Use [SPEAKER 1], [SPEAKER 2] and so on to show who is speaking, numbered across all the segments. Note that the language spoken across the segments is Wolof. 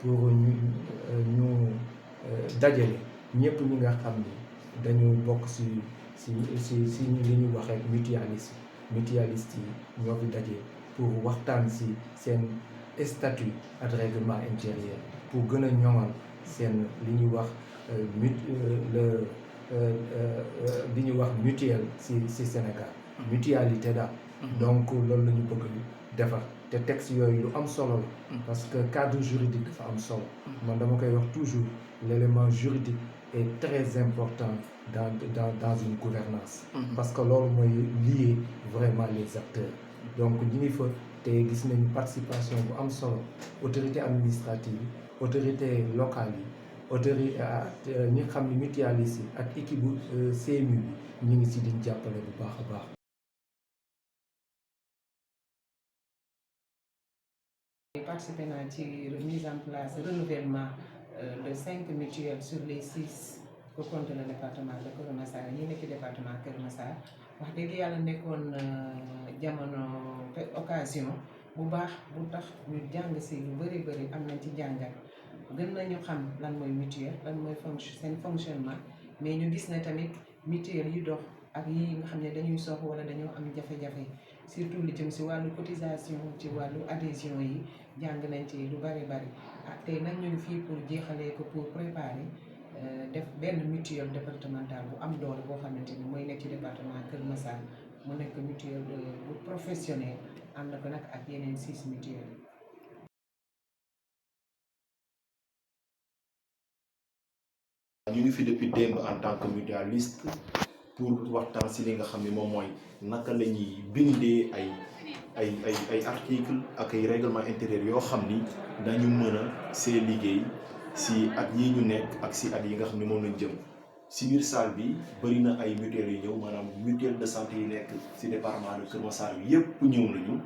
[SPEAKER 1] pour ñu dajale ñëpp ñi nga xam ni dañu bokk si li ñu wax rek mutualiste yi ñoo fi daje pour waxtaan si seen statut ak règlement intérieur pour gën a ñoŋal seen li ñuy wax li ñuy wax mutuelle si Sénégal mutualité daal. Donc loolu la ñu bëgg defar te texte yooyu lu am solo la parce que cadre juridique dafa am solo man dama koy wax toujours l'élément juridique est très important dans une gouvernance parce que loolu mooy lier vraiment les acteurs donc ñi ngi fa te gis nañu participation bu am solo autorité administrative yi autorité locale yi autorité ñi xam ne mutualistes yi ak équipe bu CMU bi ñu ngi si diñ jàppale bu baax a baax.
[SPEAKER 2] Participé naa ci mise en place renouvellement de 5 mutuelles sur les 6 que compte le département de Kër Massar ñi nekk ci département Kër Massar wax dëgg yàlla nekkoon jamono occasion bu baax bu tax ñu jàng si lu bëri am nañ ci jàngat gën nañu xam lan mooy mutuelle lan mooy seen fonctionnement mais ñu gis ne tamit mutuelle yi dox ak yi nga xam ne dañuy sox wala dañoo am jafe-jafe surtout li jëm si wàllu cotisation ci wàllu adhésion yi jàng nañ ci lu bari tey nag ñu ngi fii pour jeexalee ko pour préparer def benn mutuelle départementale bu am doole boo xamante ni mooy nekk ci département Kër Massar mu nekk mutuelle bu professionnel ànd ko nag ak yeneen 6 mutuelles.
[SPEAKER 3] ñu ngi fi depuis démb en tant que mutualiste pour waxtaan si li nga xam ne moom mooy naka la ñuy bindee ay articles ak ay règlement intérieur yoo xam ni dañu mën a see liggéey si at yi ñu nekk ak si at yi nga xam ne moom lañ jëm si biir salle bi bëri na ay mutuelles yu ñëw maanaam mutuelle de santé yi nekk si département de Kër Massar bi yëpp ñëw nañu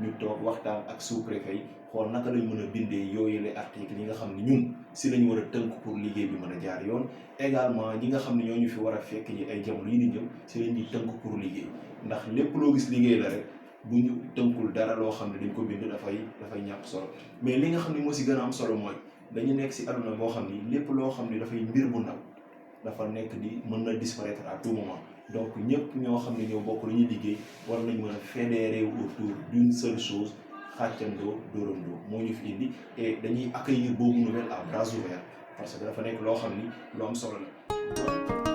[SPEAKER 3] ñu toog waxtaan ak sous-préfet yi xool naka lañ mën a bindee yooyu les articles yi nga xam ne ñun si lañ war a tënk pour liggéey bi mën a jaar yoon également ñi nga xam ne ñoo ñu fi war a fekk ñi ay jamono yi di ñëw si lañ ñuy tënk pour liggéey ndax lépp loo gis liggéey la rek bu ñu tënkul dara loo xam ne dañ ko bind dafay ñàkk solo mais li nga xam ne moo si gën a am solo mooy dañu nekk si aduna boo xam ni lépp loo xam ne dafay mbir bu ndaw dafa nekk di mën na disparaître à tout moment donc ñëpp ñoo xam ne ñoo bokk lu ñuy liggéey war nañ mën a fédérer autour d'une seule chose xàccandoo dóorandoo moo ñu fi indi et dañuy accueillir boobu nouvelle à bras ouverts parce que dafa nekk loo xam ni lu am solo la.